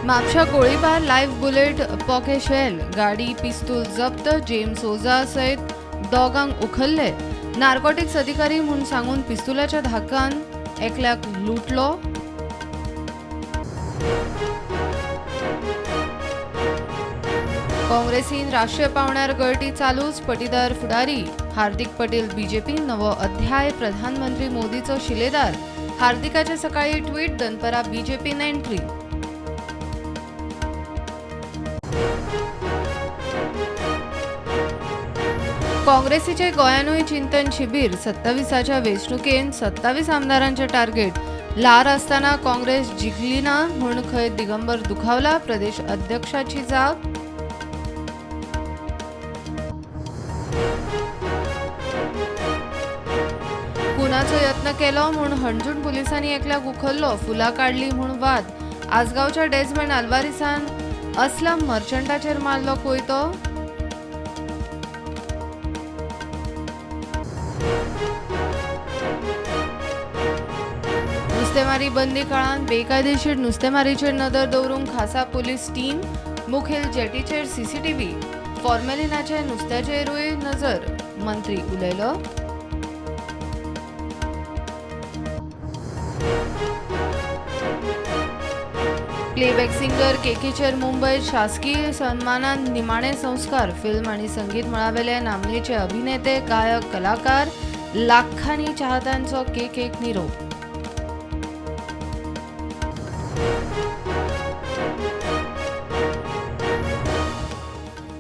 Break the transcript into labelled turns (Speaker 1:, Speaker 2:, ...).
Speaker 1: म्हापशा गोळीबार, live bullet, पोके शेल, गाडी, पिस्तूल जप्त. जेम्स ओझा सयत दोगांक उखल्ले. नार्कोटिक्स अधिकारी म्हूण सांगून पिस्तुलाच्या धाकान एकल्याक लुटलो. काँग्रेसीन राष्ट्रीय पावंड्यार गळटी चालूच. पटीदार फुडारी हार्दिक पटेल बीजेपी नवो अध्याय. प्रधानमंत्री मोदीचो शिलेदार. हार्दिकाचे सकाळी ट्वीट, दनपरा बीजेपीन एंट्री. काँग्रेसीचे गोंयानूय चिंतन शिबीर. 27च्या वेंचणुकेन 27 आमदारांचे टार्गेट. ल्हार आसतना काँग्रेस जिखली ना म्हूण खंय दिगंबर दुखावला. प्रदेश अध्यक्षाची जाप. खुनाचो यत्न केलो म्हूण हणजूण पुलिसांनी एकल्याक उखल्लो. फुलां काडली म्हूण वाद. आसगांवच्या डेजमंड आल्वारीसान असलम मर्चंटाचेर मारलो कोयतो. नुस्तेमारी बंदी काळांत बेकायदेशीर नुस्तेमारीचेर नदर दवरूंक खासा पुलीस टीम. मुखेल जेटीचेर सीसीटीव्ही. फॉर्मेलिनाचे नुस्त्याचेरूय नजर. मंत्री उलयलो. प्लेबॅक सिंगर केकेचेर मुंबयत शासकीय सन्मानान निमाणे संस्कार. फिल्म आनी संगीत मळावेले नामनेचे अभिनेते, गायक, कलाकार, लाखांनी चाहत्यांचो केकेक निरोप.